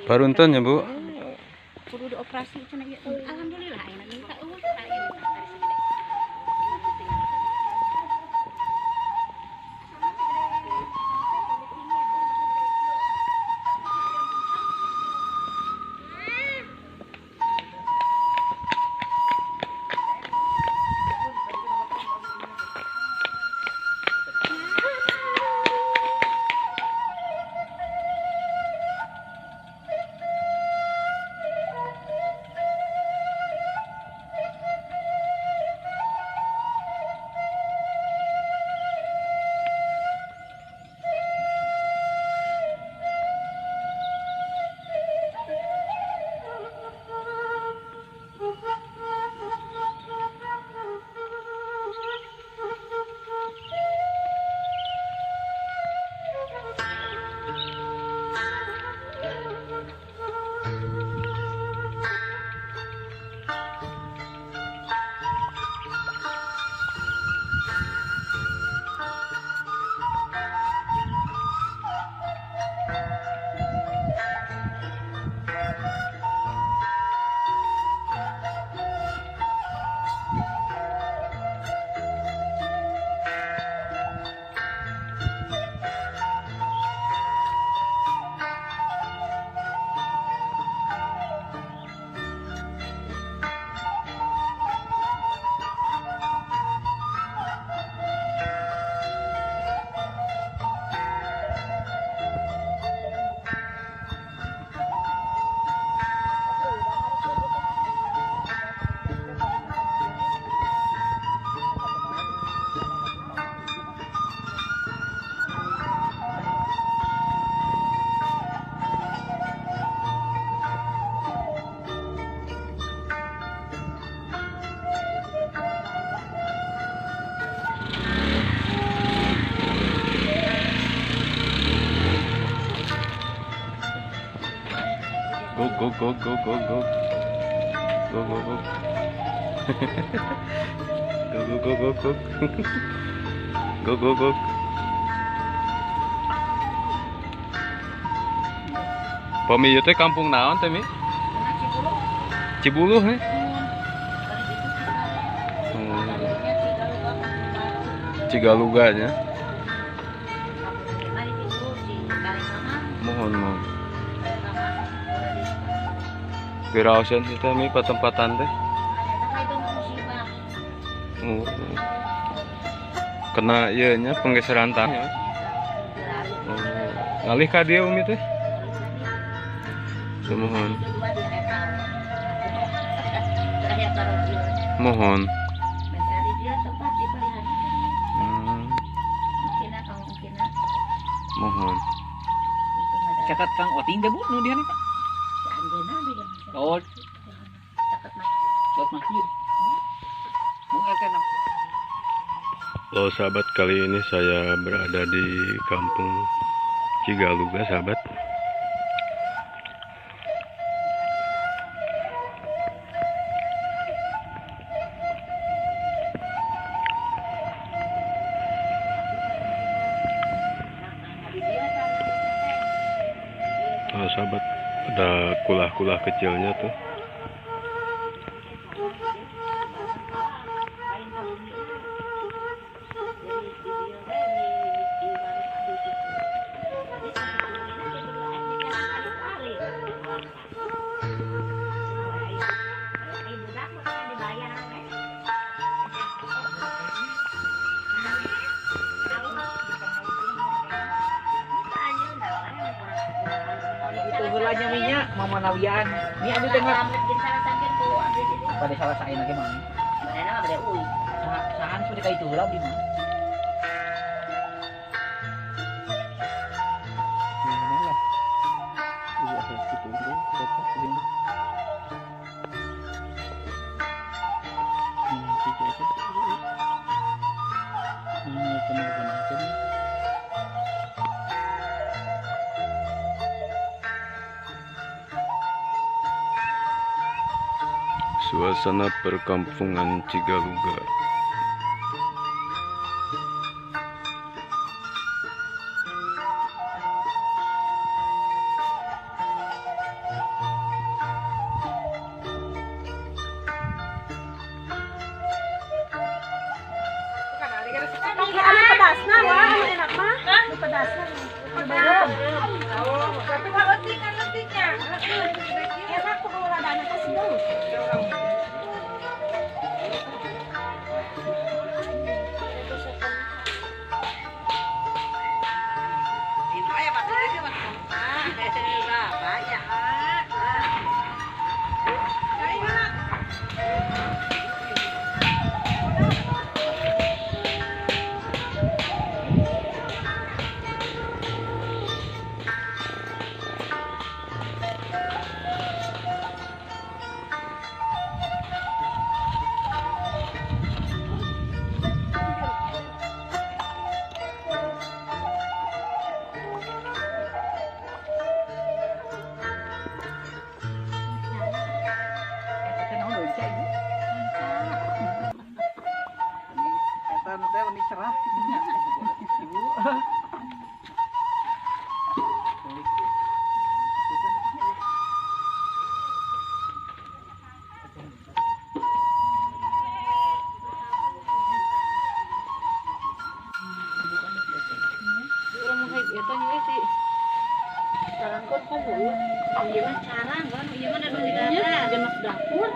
Parunton ya, Bu. Kudu dioperasi cenah ieu. Alhamdulillah ayeuna minta eueuh. Go go go go go go. Go go go. Go go go go go. Go go go. Pami ieu teh kampung naon teh, Mi? Cibuluh. Cibuluh nih. Cigaluga nya. Mohon mohon. Piraoseun sih teh Mi patempatan teh. Oh. Kena ieu nya penggeseran tanah. Oh. Ngalih ka dieu Umi teh. Mohon. Mohon. Mohon. Cakat Kang Oting teh Bu nu di harita. Oh. Cakat masjid. Halo sahabat, kali ini saya berada di kampung Cigaluga, sahabat. Oh, sahabat, ada kulah-kulah kecilnya tuh. Panyaminya Mama Nawian. Ini abdi teh pada salah saya lagi mah. Sahan sudah kayak itu lah abdi mah. Suasana perkampungan Cigaluga. Anu pedasna wah, anu enak mah. Anu pedasna. Oh, tapi leutik kan leutiknya. Enak tuh kalau ladana teh sedeng. Cerah ibu. Dapur,